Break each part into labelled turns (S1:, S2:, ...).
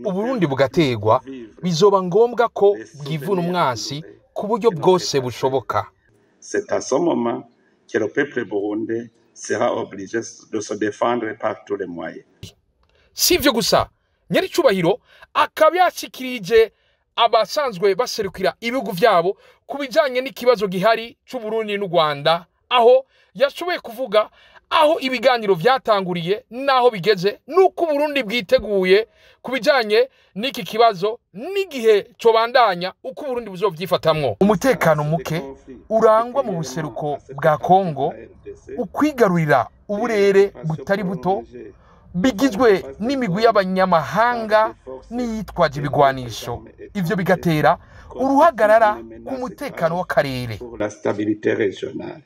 S1: Uburundi bugategwa, bizoba ngombwa ko bwivuna umwasi ku buryo bwose bushoboka.
S2: C'est à ce moment que le peuple burundais sera obligé de se défendre par tous les moyens.
S1: Si ivyo gusa, nyaricubahiro akaba yashikirije abasanzwe baserukira ibihugu vyabo ku bijanye n'ikibazo gihari c'Uburundi n'u Rwanda, aho yashoboye kuvuga aho ibiganiro vyatanguriye n'aho bigeze, n'uko Uburundi bwiteguye ku bijanye n'iki kibazo n'igihe cobandanya, uko Uburundi buzovyifatamwo. Umutekano muke urangwa mu buseruko bwa Kongo, ukwigarurira uburere butari buto bigizwe n'imigwi y'abanyamahanga n'iyitwaje ibigwanisho, ivyo bigatera uruhagarara ku mutekano w'akarere.
S2: Pour la stabilité régionale.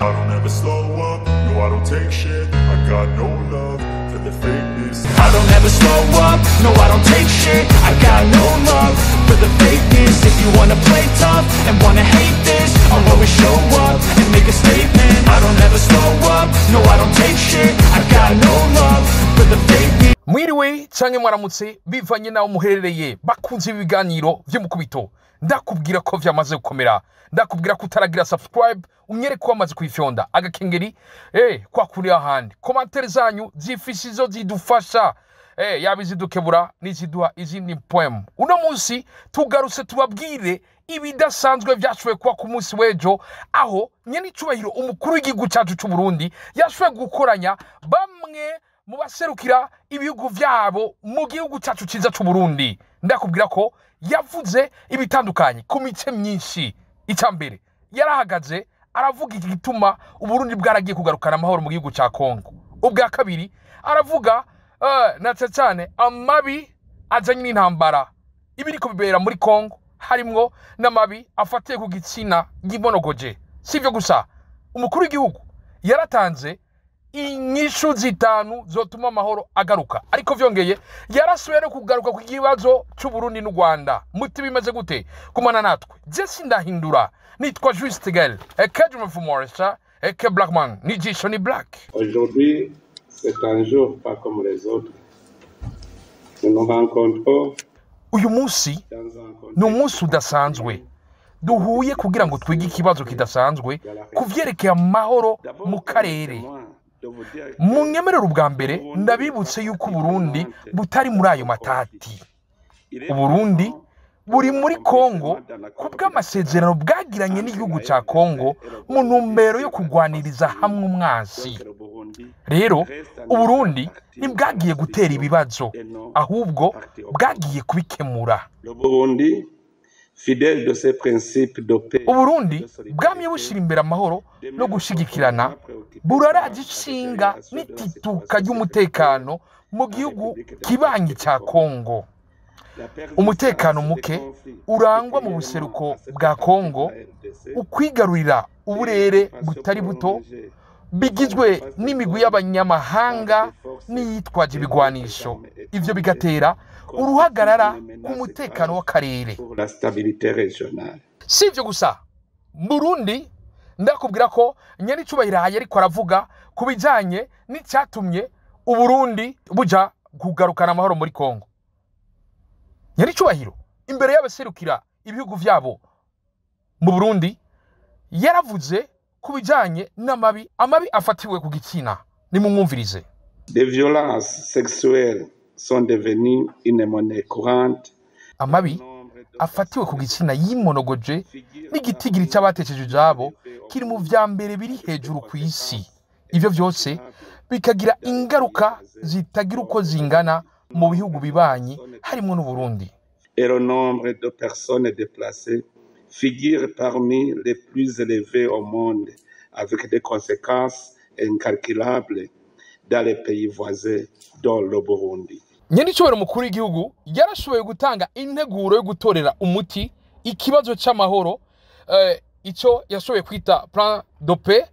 S3: I don't ever slow up, no, I don't take shit. I got no love for the fakeness.
S4: I don't ever slow up, no, I don't take shit. I got no love for the fakeness. If you wanna play tough and wanna hate this, I'll always show up and make a statement. I don't ever slow up, no, I don't take shit. I got no love for the fakeness.
S1: Mwiriwe canke mwaramutse bivanye naho muherereye, bakunze ibiganiro vy'umukubito. Ndakubwira ko vyamaze gukomera, ndakubwira ko utaragira subscribe umwereke ko wamaze kuyifyonda agakengeri kwa kuri ahandi. Commentaire zanyu zifise izo zidufasha, yaba izidukebura n'iziduha izindi poem. Uno munsi tugarutse tubabwire ibidasanzwe vyashoboye kuba ku munsi w'ejo, aho nyenicubahiro umukuru w'igihugu cacu c'u Burundi yashoboye gukoranya bamwe mu baserukira ibihugu vyabo mu gihugu cacu ciza c'u Burundi. Ndakubwira ko yavuze ibitandukanye ku mice myinshi. Icya mbere, yarahagaze aravuga igituma Uburundi bwaragiye kugarukana amahoro mu gihugu ca Kongo. Ubwa kabiri, aravuga na cane cane amabi azanye n'intambara ibiriko bibera muri Kongo, harimwo n'amabi afatiye ku gitsina y'imonogoje. Sivyo gusa, umukuru w'igihugu yaratanze inyishu zitanu zotuma amahoro agaruka, ariko vyongeye yarasubiye no kugaruka ku kibazo c'Uburundi n'u Rwanda. Muti bimeze gute? Kumana natwe, je sindahindura, nitwa Juste Gel eke Jumufumoresa eke Blackman, nijisho ni Black.
S2: Aujourd'hui, c'est un jour pas comme les autres. Nous nous rencontrons
S1: Uyu munsi
S2: dans un contexte
S1: ni umunsi udasanzwe duhuye kugira ngo twige ikibazo kidasanzwe ku vyerekeye amahoro mu karere. Munyemerere ubwa mbere ndabibutse yuko Uburundi butari muri ayo matati. Uburundi buri muri Kongo kubw'amasezerano bwagiranye n'igihugu ca Kongo mu ntumbero yo kugwaniriza hamwe umwansi. Rero Uburundi ntibwagiye gutera ibibazo, ahubwo bwagiye kubikemura.
S2: Le Burundi, fidèle de ses principes de paix,
S1: Uburundi bwamye bushira imbere amahoro no gushigikirana, buraraje ishinga n'itituka ry'umutekano mu gihugu kibanyi ca Kongo. Umutekano muke urangwa mu buseruko bwa Kongo, ukwigarurira uburere butari buto bigizwe n'imigwi y'abanyamahanga n'iyitwaje ibigwanisho, ivyo bigatera uruhagarara ku mutekano w'akarere.
S2: pour la stabilité régionale.
S1: Si ivyo gusa, Burundi ndakubwira ko nyenicubahiro ariko aravuga ku bijanye n'icyatumye Uburundi buja kugarukana amahoro muri Kongo. Nyenicubahiro imbere y'abaserukira ibihugu vyabo mu Burundi yaravuze ku bijanye n'amabi, amabi afatiwe ku gitsina. Nimumwumvirize.
S2: Des violences sexuelles sont devenues une monnaie courante.
S1: Amabi afatiwe ku gitsina yimonogoje n'igitigiri c'abatesheje ijabo kiri mu vya mbere biri hejuru ku isi. Ivyo vyose bikagira ingaruka zitagira uko zingana mu bihugu bibanyi harimwo n'Uburundi.
S2: Et le nombre de personnes déplacées figure parmi les plus élevés au monde, avec des conséquences incalculables dans les pays voisins, dont le Burundi.
S1: Nyenicubahiro umukuru w'igihugu yarashoboye gutanga integuro yo gutorera umuti ikibazo c'amahoro, ico yashoboye kwita plan de paix,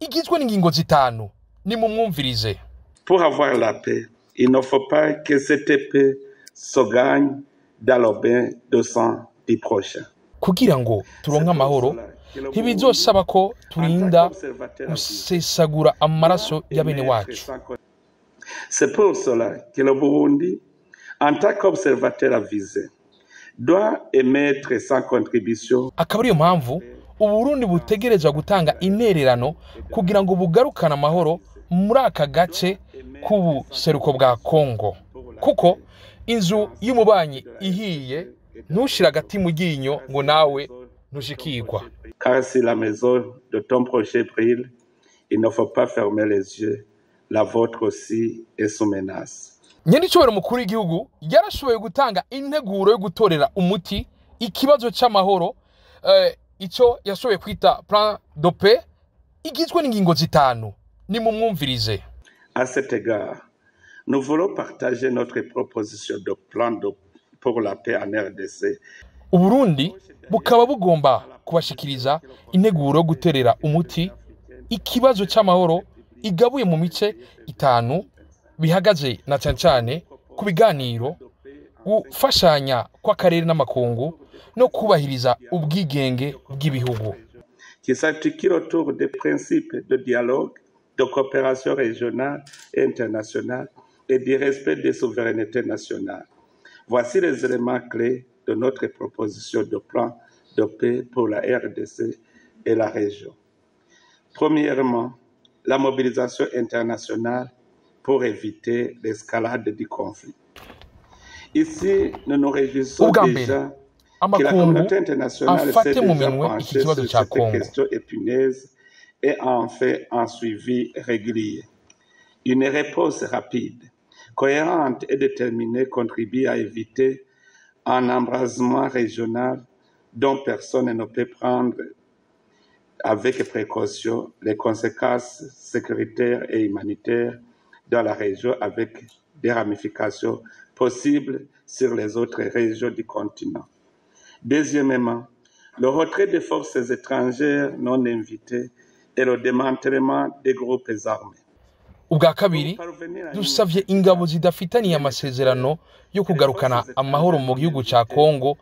S1: igizwe n'ingingo zitanu. Nimumwumvirize.
S2: Pour avoir la paix, il ne faut pas que cette paix se gagne dans le bain de sang du prochain.
S1: Kugira ngo turonke amahoro,
S2: Que le Burundi,
S1: Ntibizosaba ko
S2: en tant
S1: turinda
S2: qu'observateur avisé,
S1: gusesagura amaraso
S2: doit
S1: ya bene
S2: émettre
S1: wacu.
S2: sa. C'est pour cela que le Burundi, en tant qu'observateur avisé, doit émettre sa contribution
S1: Akaba ariyo mpamvu Uburundi butegerezwa gutanga intererano kugira ngo bugarukane amahoro muri aka gace k'ubuseruko bwa Kongo, kuko inzu y'umubanyi ihiye ntushire agati mu ryinyo ngo nawe ntushikirwa.
S2: Car si la maison de ton prochain brûle, il ne faut pas fermer les yeux. La vôtre aussi est sous menace.
S1: Nyenicubahiro mukuru w'igihugu yarashoboye gutanga integuro yo gutorera umuti ikibazo c'amahoro, ico yashoboye kwita plan de paix, igizwe n'ingingo zitanu. Nimumwumvirize.
S2: À cet égard, nous voulons partager notre proposition de plan pour la paix en RDC.
S1: Uburundi bukaba bugomba kubashikiriza integuro yo guterera umuti ikibazo c'amahoro igabuye mu mice itanu, bihagaze na cane cane ku biganiro, gufashanya kw'akarere n'amakungu no kubahiriza ubwigenge bw'ibihugu.
S2: Qui s'articule autour des principes de dialogue, de coopération régionale et internationale et du respect des souverainetés nationales. Voici les éléments clés de notre proposition de plan de paix pour la RDC et la région. Premièrement, la mobilisation internationale pour éviter l'escalade du conflit. Ici, nous nous réjouissons
S1: Ubwa mbere,
S2: déjà que la
S1: amakungu
S2: communauté internationale s'est
S1: afate mu
S2: déjà
S1: minwe iki
S2: penchée
S1: kibazo
S2: sur
S1: ca
S2: cette
S1: Kongo.
S2: question épineuse et en fait un suivi régulier. Une réponse rapide, cohérente et déterminée contribue à éviter un embrasement régional dont personne ne peut prendre avec précaution les conséquences sécuritaires et humanitaires dans la région avec des ramifications possibles sur les autres régions du continent. Deuxièmement, le retrait des forces étrangères non invitées et le démantèlement des groupes armés.
S1: Ubwa kabiri, dusavye ingabo zidafitaniye amasezerano yo kugarukana amahoro mu gihugu ca Kongo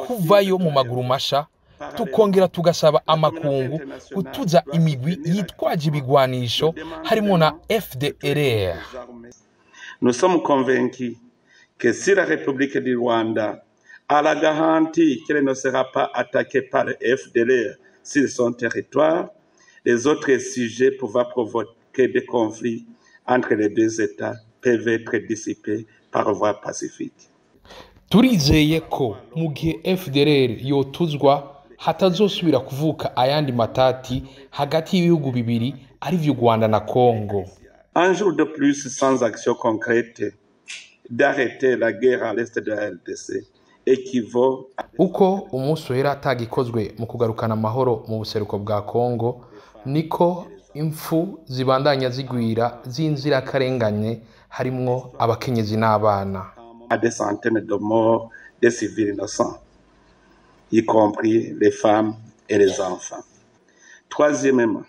S1: kuvayo mu maguru masha, tukongera tugasaba amakungu gutuza imigwi yitwaje ibigwanisho harimo na FDLR.
S2: Nous sommes convaincus que si la République du Rwanda a la garantie qu'elle ne sera pas attaquée par le FDLR sur son territoire, les autres sujets pouvant provoquer des conflits entre les deux États peuvent être dissipés par voie pacifique.
S1: Turizeye ko mu gihe FDLR yotuzwa hatazosubira kuvuka ayandi matati hagati y'ibihugu bibiri arivyo Rwanda na Kongo.
S2: Un jour de plus sans action concrète d'arrêter la guerre à l'est de la RDC équivaut à
S1: Uko umunsi uhera atagikozwe mu kugarukana amahoro mu buseruko bwa Kongo, niko impfu zibandanya zigwira z'inzirakarengane harimwo abakenyezi n'abana.
S2: À des centaines de morts des civils innocents, y compris les femmes et les enfants. Troisièmement,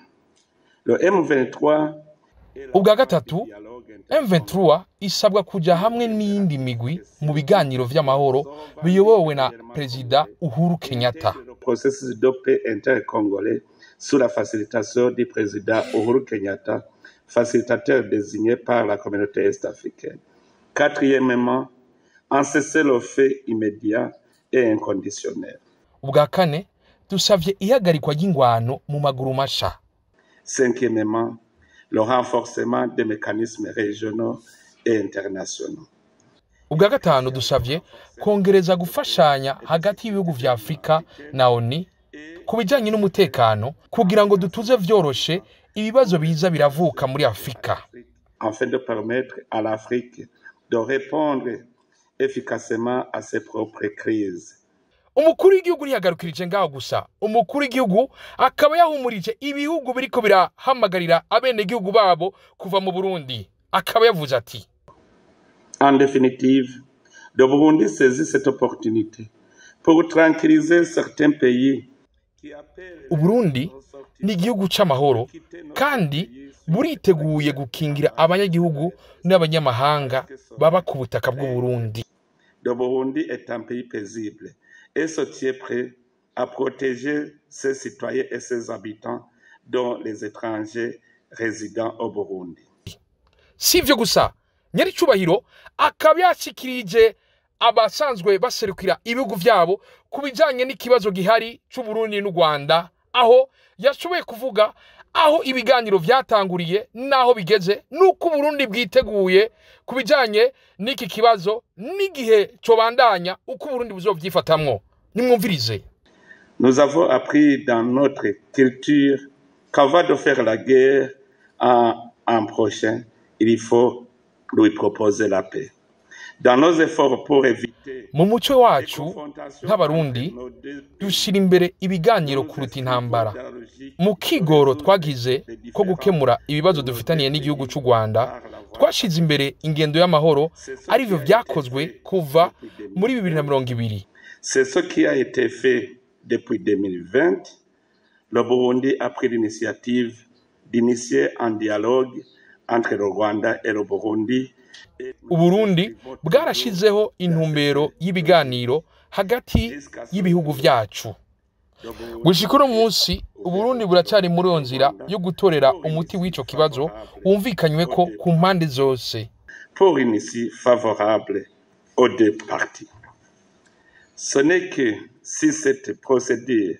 S2: le M23
S1: Ubwa gatatu, M23 isabwa kuja hamwe n'iyindi migwi mu biganiro vy'amahoro biyobowe na Perezida Uhuru Kenyatta.
S2: Le processus de paix intercongolais sous la facilitation du président Uhuru Kenyatta, facilitateur désigné par la communauté est-africaine. Quatrièmement, un cessez-le-feu immédiat et inconditionnel.
S1: Ubwa kane, dusavye ihagarikwa ry'ingwano mu maguru masha.
S2: Cinquièmement, le renforcement des mécanismes régionaux et internationaux.
S1: Ubwa gatanu, dusavye kongereza gufashanya hagati y'ibihugu vya Afurika na ONU ku bijanye n'umutekano kugira ngo dutuze vyoroshe ibibazo biza biravuka muri Afurika.
S2: Afin de permettre à l'Afrique de répondre efficacement à ses propres crises.
S1: Umukuru w'igihugu ntiyagarukirije ngaho gusa. Umukuru w'igihugu akaba yahumurije ibihugu biriko birahamagarira abenegihugu babo kuva mu Burundi, akaba yavuze ati:
S2: En définitive, le Burundi saisit cette opportunité pour tranquilliser certains pays qui appellent
S1: Uburundi ni igihugu c'amahoro kandi buriteguye gukingira abanyagihugu n'abanyamahanga baba ku butaka bw'Uburundi.
S2: Le Burundi est un pays paisible et se tient prêt à protéger ses citoyens et ses habitants, dont les étrangers résidant au Burundi.
S1: Si ivyo gusa, nyaricubahiro akaba yashikirije abasanzwe baserukira ibihugu vyabo ku bijanye n'ikibazo gihari c'Uburundi n'u Rwanda, aho yashoboye kuvuga aho ibiganiro vyatanguriye n'aho bigeze, n'uko Uburundi bwiteguye ku bijanye n'iki kibazo n'igihe cobandanya uko Uburundi buzovyifatamwo. Nimwumvirize.
S2: Nous avons appris dans notre culture qu'avant de faire la guerre à un prochain, il faut lui proposer la paix. Dans nos efforts pour éviter
S1: Mu muco
S2: les
S1: wacu
S2: confrontations
S1: nk'Abarundi
S2: entre nos deux pays,
S1: dushira imbere ibiganiro
S2: nous
S1: kuruta
S2: inscrivons
S1: intambara.
S2: dans la logique
S1: Mu
S2: de
S1: kigoro
S2: résoudre
S1: twagize
S2: les
S1: ko
S2: différends
S1: gukemura ibibazo
S2: de nos
S1: dufitaniye
S2: deux
S1: n'igihugu
S2: pays
S1: c'u Rwanda,
S2: par la voie.
S1: twashize imbere ingendo y'amahoro,
S2: C'est ce qui
S1: arivyo
S2: a été
S1: vyakozwe
S2: fait
S1: kuva
S2: depuis
S1: muri bibiri na
S2: 2020.
S1: mirongo ibiri.
S2: C'est ce qui a été fait depuis 2020. Le Burundi a pris l'initiative d'initier un dialogue entre le Rwanda et le Burundi. Et nous nous
S1: Uburundi
S2: inscrivons toujours
S1: bwarashizeho
S2: dans cette
S1: intumbero
S2: logique
S1: y'ibiganiro hagati
S2: jusqu'à ce
S1: y'ibihugu
S2: que
S1: vyacu.
S2: le Burundi
S1: Gushika uno
S2: puisse
S1: munsi, Uburundi
S2: ouvrir
S1: buracari muri iyo
S2: le
S1: nzira
S2: Rwanda
S1: yo gutorera
S2: pour une
S1: umuti
S2: issue
S1: w'ico kibazo
S2: favorable
S1: wumvikanyweko
S2: aux deux
S1: ku mpande zose.
S2: pour une issue favorable aux deux parties. Ce n'est que si cette procédure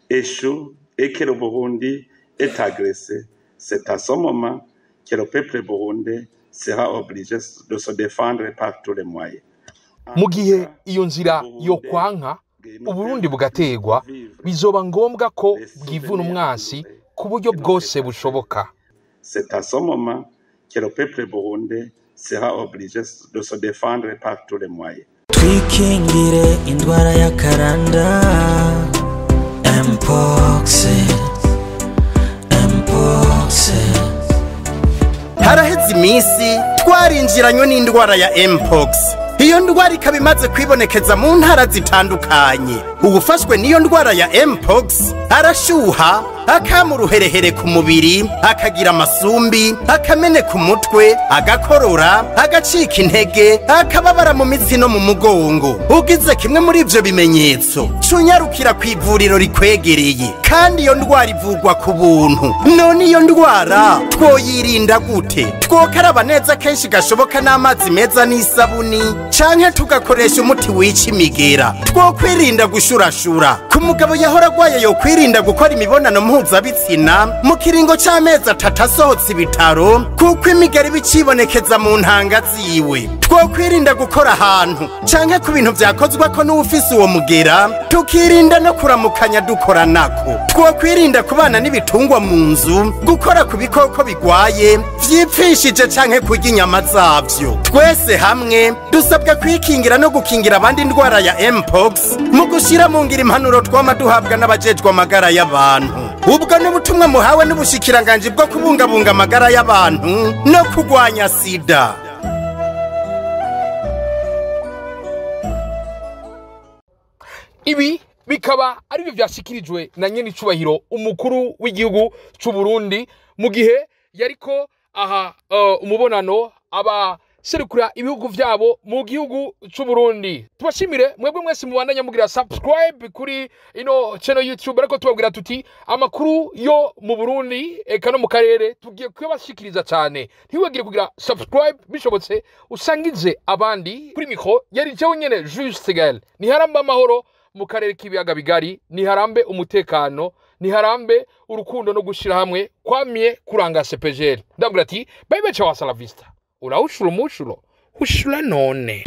S2: échoue et que le Burundi est agressé, c'est à ce moment que le peuple burundais sera obligé de se défendre par tous les moyens. En
S1: Mu
S2: tout
S1: gihe
S2: cas,
S1: iyo
S2: le
S1: nzira
S2: Burundais
S1: yokwanka,
S2: ne
S1: Uburundi
S2: peut plus
S1: bugategwa,
S2: vivre
S1: bizoba ngombwa ko
S2: les
S1: bwivuna
S2: souvenirs
S1: umwasi
S2: douloureux
S1: ku buryo
S2: de notre
S1: bwose
S2: passé.
S1: bushoboka.
S2: C'est à ce moment que le peuple burundais sera obligé de se défendre par tous les moyens.
S5: Twikingire indwara ya karanda, mpox, mpox.
S6: Haraheze iminsi twarinjiranywe n'indwara ya mpox. Iyo ndwara ikaba imaze kwibonekeza mu ntara zitandukanye. Uwufashwe n'iyo ndwara ya mpox arashuha, akama uruherehere ku mubiri, akagira amasumbi, akameneka umutwe, agakorora, agacika intege, akababara mu mitsi no mu mugongo. Ugize kimwe muri ivyo bimenyetso, cunyarukira ku ivuriro rikwegereye. Kandi iyo ndwara ivurwa ku buntu. None iyo ndwara twoyirinda gute? Twokaraba neza kenshi gashoboka n'amazi meza n'isabuni, canke tugakoresha umuti wica imigera. Twokwirinda gushurashura. Ku mugabo yahora agwaye, yokwirinda gukora imibonano mpuzabitsina mu kiringo c'amezi 3 asohotse ibitaro, kuko imigera iba icibonekeza mu ntanga ziwe. Twokwirinda gukora ahantu canke ku bintu vyakozweko n'uwufise uwo mugera, tukirinda no kuramukanya dukoranako. Twokwirinda kubana n'ibitungwa mu nzu, gukora ku bikoko bigwaye vyipfishije canke kurya inyama zavyo. Twese hamwe dusabwa kwikingira no gukingira abandi indwara ya mpox mu gushira mu ngiro impanuro twama duhabwa n'abajejwe amagara y'abantu. Ubwo n'ubutumwa muhawe n'ubushikiranganji bwo kubungabunga amagara y'abantu no kurwanya sida.
S1: Ibi bikaba ari byo vyashikirijwe na nyenicubahiro umukuru w'igihugu c'u Burundi mu gihe yariko aha umubonano abaserukira ibihugu vyabo mu gihugu c'u Burundi. Tubashimire mwebwe mwese mubandanya mugira subscribe kuri ino channel YouTube, ariko tubabwira tuti amakuru yo mu Burundi eka no mu karere tugiye kuyabashikiriza cyane. Ntiwibagire kugira subscribe, bishobotse usangize abandi. Kuri micro yari jewe nyene Juste Gaël. Niharambe amahoro mu karere k'ibiyaga bigari, niharambe umutekano, niharambe urukundo no gushira hamwe kwamye kuranga CPGL. Ndabwira ati bye bye, ciao, hasta la vista. Urawushura umushulo hushura none.